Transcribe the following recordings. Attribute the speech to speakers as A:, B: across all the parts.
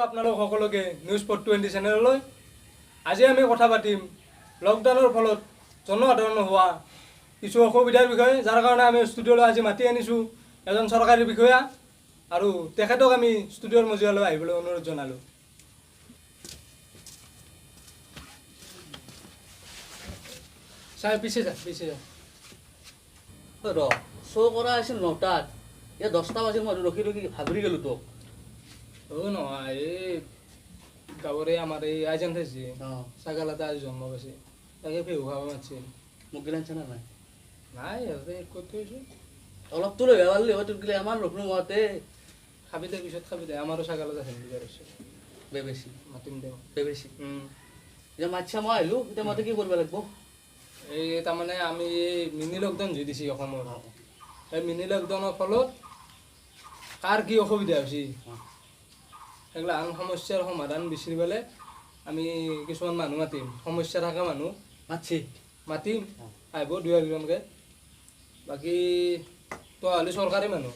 A: আপোনালোক সকলোকে নিউজ 420 চেনেললৈ। আজি আমি কথা পাতিম লকডাউনৰ ফলত জনসাধাৰণৰ হোৱা কিছু অসুবিধাৰ বিষয়ে, যাৰ কাৰণে আমি ষ্টুডিঅ'লৈ আজি মাতি আনিছোঁ এজন চৰকাৰী বিষয়া আৰু তেখেতক আমি ষ্টুডিঅ'ৰ মজিয়ালৈ আহিবলৈ অনুৰোধ জনালোঁ। চাই পিছে যা, পিছে যা।
B: ৰ, শ্ব' কৰা আছিল 9টাত, এতিয়া 10টা বাজিল, মই ৰখি ৰখি ভাগৰি গ'লো তোক।
A: অ' নহয়, এই গাঁৱৰে আমাৰ এই আইজান থাইছে ছাগাল এটা আজি জন্ম পাইছে, তাকে ফেহু খাব মাতছিল।
B: মোক গিলা আনছা না নাই?
A: নাই, সিহঁতে ক'ত থৈছোঁ।
B: অলপতো লৈ আহিব পাৰিলি হয়, তোৰ গিলা আমাৰ ৰখনো মতে।
A: খাবি দে, পিছত খাবি দে, আমাৰো ছাগাল এটা হেন্দি পাৰিছে।
B: বে বেছি
A: মাতিম দে,
B: বে বেছি। এতিয়া মাতছা, মই আহিলোঁ, এতিয়া মতে কি কৰিব লাগিব?
A: এই তাৰমানে আমি এই মিনি লকডাউন যি দিছে অসমত, এই মিনি লকডাউনৰ ফলত কাৰ কি অসুবিধা হৈছে সেইগিলা আন সমস্যাৰ সমাধান বিচাৰি পেলাই আমি কিছুমান মানুহ মাতিম, সমস্যা থকা মানুহ
B: মাতছি,
A: মাতিম, আহিব দুই একজনকৈ। বাকী তই হ'লে চৰকাৰী মানুহ,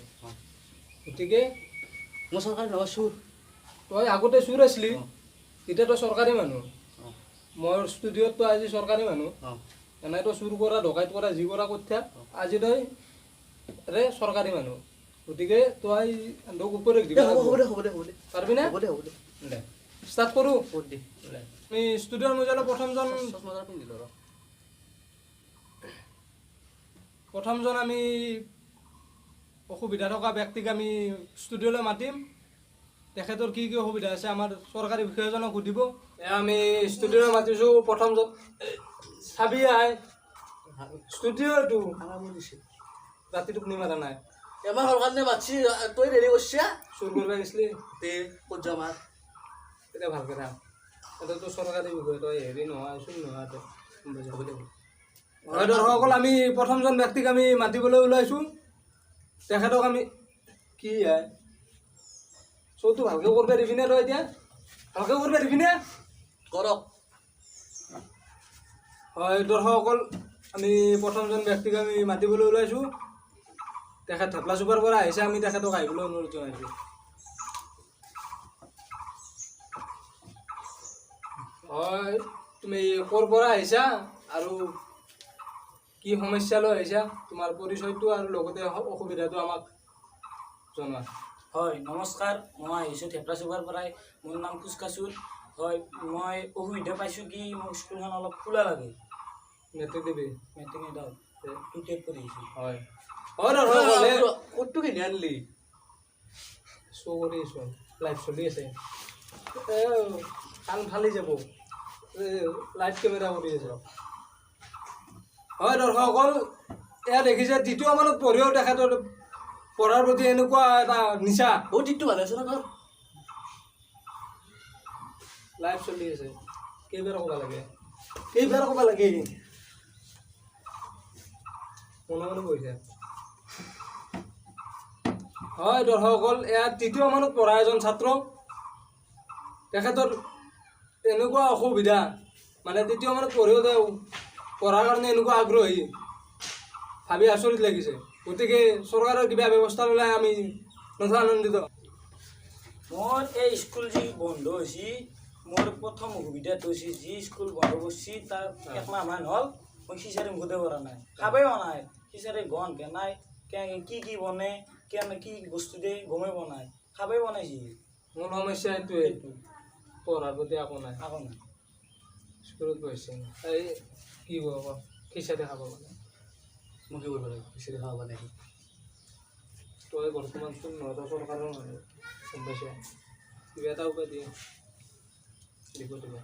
A: গতিকে
B: মই চৰকাৰী নহয়, চুৰ।
A: তই আগতে চুৰ আছিলি, এতিয়া তই চৰকাৰী মানুহ। মোৰ ষ্টুডিঅ'ত তই আজি চৰকাৰী মানুহ, এনেই তই চুৰ কৰা, ডকাইত কৰা, যি কৰা কৰি থাক, আজি তই ৰে চৰকাৰী মানুহ, গতিকে তই তোক উপদেশ দিব। পাৰিবি না? দে, ষ্টাৰ্ট কৰোঁ। আমি ষ্টুডিঅ'ৰ মজিয়ালৈ প্ৰথমজন আমি অসুবিধা থকা ব্যক্তিক আমি ষ্টুডিঅ'লৈ মাতিম। তেখেতৰ কি কি অসুবিধা আছে আমাৰ চৰকাৰী বিষয়াজনক সুধিব। আমি ষ্টুডিঅ'লৈ মাতিছোঁ প্ৰথমজন। চাবি আই ষ্টুডিঅ'টো ৰাতি টোপনি মাৰা নাই।
B: এমাহ হ'ল কাৰণে মাতছি, তই দেৰি কৰছা।
A: চুৰ কৰিব গৈছিলি?
B: তে ক'ত যাম আৰু?
A: তেতিয়া ভালকৈ থাক, এতিয়াতো চৰকাৰী বিষয়, তই হেৰি নহয়, চুৰ নহয়। হয় দৰ্শকসকল, আমি প্ৰথমজন ব্যক্তিক আমি মাতিবলৈ ওলাইছোঁ। তেখেতক আমি কি আই শ্ব'টো ভালকৈ কৰিব দিবিনে তই? এতিয়া ভালকৈ কৰিব দিবিনে?
B: কৰক।
A: হয় দৰ্শকসকল, আমি প্ৰথমজন ব্যক্তিক আমি মাতিবলৈ ওলাইছোঁ। তেখেত ঢেপলা চুপাৰ পৰা আহিছে, আমি তেখেতক আহিবলৈ অনুৰোধ জনাইছোঁ। হয়, তুমি ক'ৰ পৰা আহিছা আৰু কি সমস্যা লৈ আহিছা, তোমাৰ পৰিচয়টো আৰু লগতে অসুবিধাটো আমাক জনোৱা।
C: হয় নমস্কাৰ, মই আহিছোঁ ঢেপলা চুপাৰ পৰাই। মোৰ নাম ফুচকাচুৰ। হয়, মই অসুবিধা পাইছোঁ কি মোক স্কুলখন অলপ খোলা লাগে।
A: মেট্ৰিক দিবি?
C: মেট্ৰিক নিদিওঁ, টু টেট কৰি আহিছোঁ।
A: হয় হয় দৰ্শকসকলে,
B: ক'তটো কিনি আনিলি?
A: শ্ব' কৰি আছোঁ, লাইভ চলি আছে, কাণ ফালি যাব, লাইভ কেমেৰা কৰি আছে। হয় দৰ্শকসকল, এয়া দেখিছে তৃতীয় মানত পঢ়িও তেখেতৰ পঢ়াৰ প্ৰতি এনেকুৱা এটা নিচা।
B: অ' টিকটো ভালে আছে ন তোৰ?
A: লাইভ চলি আছে, কেইবাৰ ক'ব লাগে, কেইবাৰ ক'ব লাগে, মনে মনে বহিছে। হয় দৰ্শকসকল, এয়া তৃতীয় মানত পঢ়া এজন ছাত্ৰ, তেখেতৰ এনেকুৱা অসুবিধা, মানে তৃতীয় মানত পঢ়িও তেওঁ পঢ়াৰ কাৰণে এনেকুৱা আগ্ৰহী, ভাবি আচৰিত লাগিছে। গতিকে চৰকাৰৰ কিবা ব্যৱস্থা ল'লে আমি নথৈ আনন্দিত।
C: মোৰ এই স্কুল যি বন্ধ হৈছে, মোৰ প্ৰথম অসুবিধাটো হৈছে যি স্কুল বন্ধ কৰিছে তাৰ একমাহমান হ'ল, মই খিচাৰি মুখতে পৰা নাই, খাবই পোৱা নাই। খিচাৰি গন্ধ নাই, কি কি বনে, কেনে কি বস্তু দিয়ে গমেই পোৱা নাই, খাবই পোৱা নাই। যি
A: মূল সমস্যা এইটোৱে, পঢ়াৰ প্ৰতি একো নাই,
C: একো নাই।
A: স্কুলত গৈছে এই কি হ'ব, খিচাৰি খাব মানে।
B: মই কি কৰিব লাগিব? খিচাৰি খাব মানে
A: তই বৰ্তমান চোন নহয়, তই চৰকাৰৰ মানুহ, গম পাইছা? কিবা এটা উপায় দিয়ে দিব দিবা।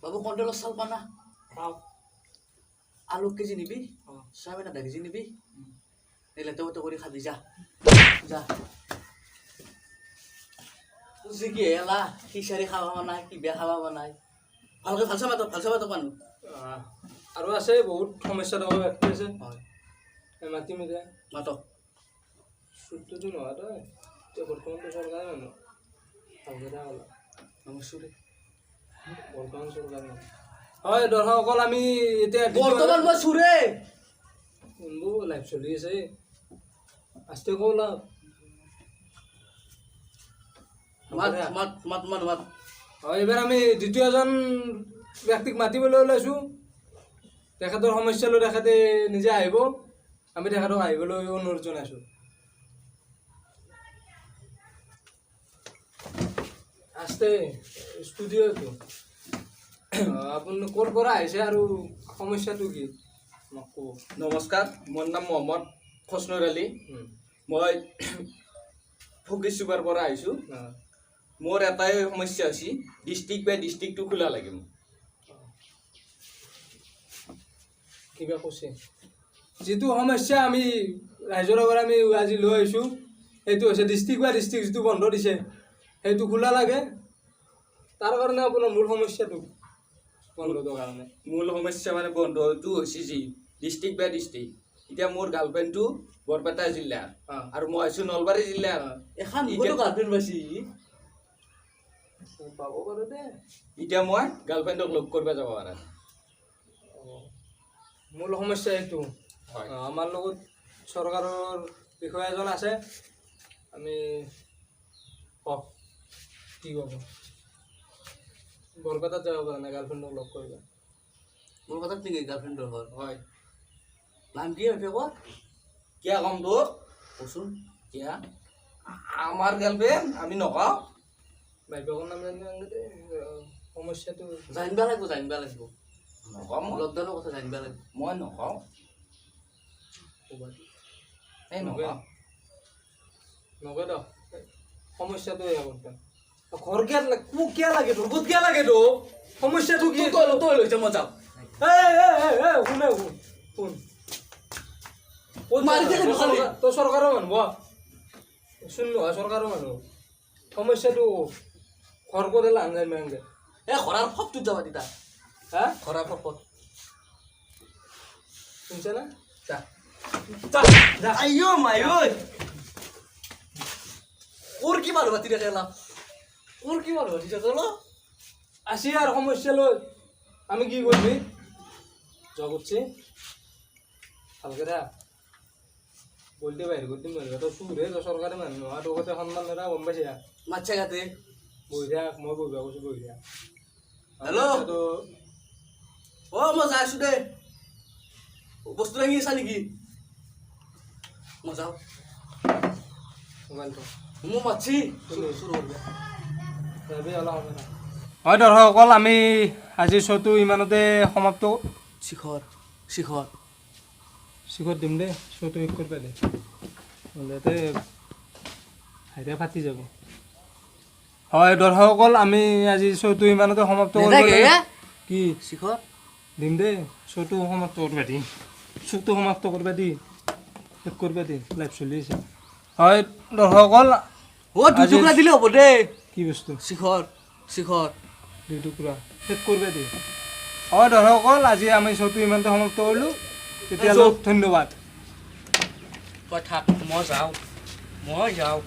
B: বাবু কণ্ট্ৰলৰ চাউল পা না?
C: পাওঁ।
B: আলু কেজি নিবি, চয়াবিন আধা কেজি নিবি, এই লেতে পেতে কৰি খাবি। যা যা, যি কি এলা খিচাৰি খাব নাই, কিবা খাব নাই, ভালকৈ ভাল চাবা, ভাল চাবা মানুহ।
A: আৰু আছে বহুত সমস্যা থকা ব্যক্তি আছে।
B: হয়,
A: মাতিম এতিয়া।
B: মাতক।
A: চুৰটোতো নহয় তই, এতিয়া বৰ্তমানটো চৰকাৰী মানুহ, ভালকৈ থাক অলপ।
B: নমস্কাৰ।
A: বৰ্তমান চৰকাৰী মানুহ। হয় দৰ্শকসকল, আমি এতিয়া
B: বৰ্তমান মই চুৰে
A: লাইভ চলি আছে। আস্তে কওঁ অলপ।
B: মাত মাত মাত মাত মাত।
A: হয়, এইবাৰ আমি দ্বিতীয়জন ব্যক্তিক মাতিবলৈ ওলাইছোঁ। তেখেতৰ সমস্যা লৈ তেখেতে নিজে আহিব। আমি তেখেতক আহিবলৈ অনুৰোধ জনাইছোঁ। আস্তে, ষ্টুডিঅ'টো। আপুনি ক'ৰ পৰা আহিছে আৰু সমস্যাটো কি মোক ক'ব।
D: নমস্কাৰ, মোৰ নাম মহম্মদ খচনুৰ আলী। মই ফকিচুপাৰ পৰা আহিছোঁ। মোৰ এটাই সমস্যা হৈছে, ডিষ্ট্ৰিক্ট বাই ডিষ্ট্ৰিক্টটো খোলা লাগে মোক।
A: কিবা কৈছে? যিটো সমস্যা আমি ৰাইজৰ আগত আমি আজি লৈ আহিছোঁ, সেইটো হৈছে ডিষ্ট্ৰিক্ট বাই ডিষ্ট্ৰিক্ট যিটো বন্ধ দিছে, সেইটো খোলা লাগে। তাৰ কাৰণে আপোনাৰ মূল সমস্যাটো বন্ধটোৰ কাৰণে?
D: মূল সমস্যা মানে বন্ধটো হৈছে যি ডিষ্ট্ৰিক্ট বাই ডিষ্ট্ৰিক্ট, এতিয়া মোৰ গাৰ্লফ্ৰেণ্ডটো বৰপেটা জিলাৰ আৰু মই আছোঁ নলবাৰী জিলাৰ।
B: এখন মুখতো গাৰ্লফ্ৰেণ্ড পাইছি।
A: পাব পাৰোঁ দে।
D: এতিয়া মই গাৰ্লফ্ৰেণ্ডক লগ কৰিব যাব পৰা নাই।
A: মূল সমস্যা সেইটো?
D: হয়।
A: আমাৰ লগত চৰকাৰৰ বিষয়া এজন আছে। আমি কওক, কি ক'ব? বৰপেটাত যাব পৰা নাই গাৰ্লফ্ৰেণ্ডক লগ কৰিব।
B: মোৰ কথাত নেকি গাৰ্লফ্ৰেণ্ডৰ ঘৰ?
D: হয়।
B: নাম কি ভাবি ক?
D: কিয় ক'ম তোক?
B: কচোন।
D: কিয়, আমাৰ গাৰ্লফ্ৰেণ্ড আমি নকওঁ।
A: বাইদেউৰ নাম জানি দে সমস্যাটো।
B: জানিবা লাগিব, জানিবা লাগিব।
D: নকওঁ মই।
B: লকডাউনৰ কথা জানিবা লাগিব।
D: মই নকওঁ।
A: ক'বা।
D: এই নকওঁ।
A: নকয় দক। সমস্যাটো এয়া কৰবা ঘৰ কিয় লাগে? কিয় লাগে তোৰ? ক'ত কিয় লাগে তোক? সমস্যাটো কি?
B: তই তই লৈ যা, মই যাওঁ।
A: এই এই এই এই, শুনে, শুন শুন। ক'ত
B: মাৰি দিলে
A: তই
B: খালি।
A: তই চৰকাৰৰ মানুহ বহ। চোন, নহয়, চৰকাৰৰ মানুহ। সমস্যাটো ঘৰ ক'ত এলা আন যায় মেংগে।
B: এ ঘৰৰ ফকটোত যাবা তিতা।
A: হা?
B: ঘৰৰ ফকত।
A: শুনছে না?
D: যা।
A: যা যা।
B: আইঅ মাই ঐ, তোৰ কি মানুহ মাতি থাকে এলা? তোৰ কি মানুহ মাতি থাকে?
A: আসি আর সমস্যা লৈ আমি কি করবি? যা করছি ভালকে থাক। বলতে বাহির করে দিম নহ'লে। তই চুৰ হে, তই চৰকাৰী মানুহ নহয়, তোৰ কথা সন্মান নেৰা, গম পাইছা?
B: মাতছে গাতে।
A: বহি থাক, মই বহিব কৈছোঁ, বহি থাক।
B: হেল্ল'?
A: তো
B: অ, মই যাই আছো দে। বস্তু দাঙি আছা নেকি? মই যাওঁ।
A: মোবাইলটো
B: মোক মাতছি, চুৰ কৰবে।
A: যাবি অলপ সময় থাক। হয় দৰ্শকসকল, আমি আজিৰ শ্ব'টো ইমানতে সমাপ্ত।
B: শিখৰ, শিখৰ।
A: শিখৰ দিম দে। শ্ব'টো শেষ কৰিব দে, নহ'লে ইয়াতে হাইৰে ফাটি যাব। হয় দৰ্শকসকল, আমি আজি শ্ব'টো ইমানতে সমাপ্ত কৰিব
B: নেথাকে।
A: লাগে। কি?
B: শিখৰ।
A: দিম দে। শ্ব'টো সমাপ্ত কৰিব দি, শ্ব'টো সমাপ্ত কৰিব দি, শেষ কৰিব দি, লাইভ চলি আছে। হয় দৰ্শকসকল।
B: অ, দুটুকুৰা দিলে হ'ব দে।
A: কি বস্তু?
B: শিখৰ, শিখৰ।
A: দুই টুকুৰা। শেষ কৰিব দি। হয় দৰ্শকসকল, আজি আমি শ্ব'টো ইমানতে সমাপ্ত কৰিলোঁ। তেতিয়াহ'লে ধন্যবাদ।
B: তই থাক, মই যাওঁ, মই যাওঁ।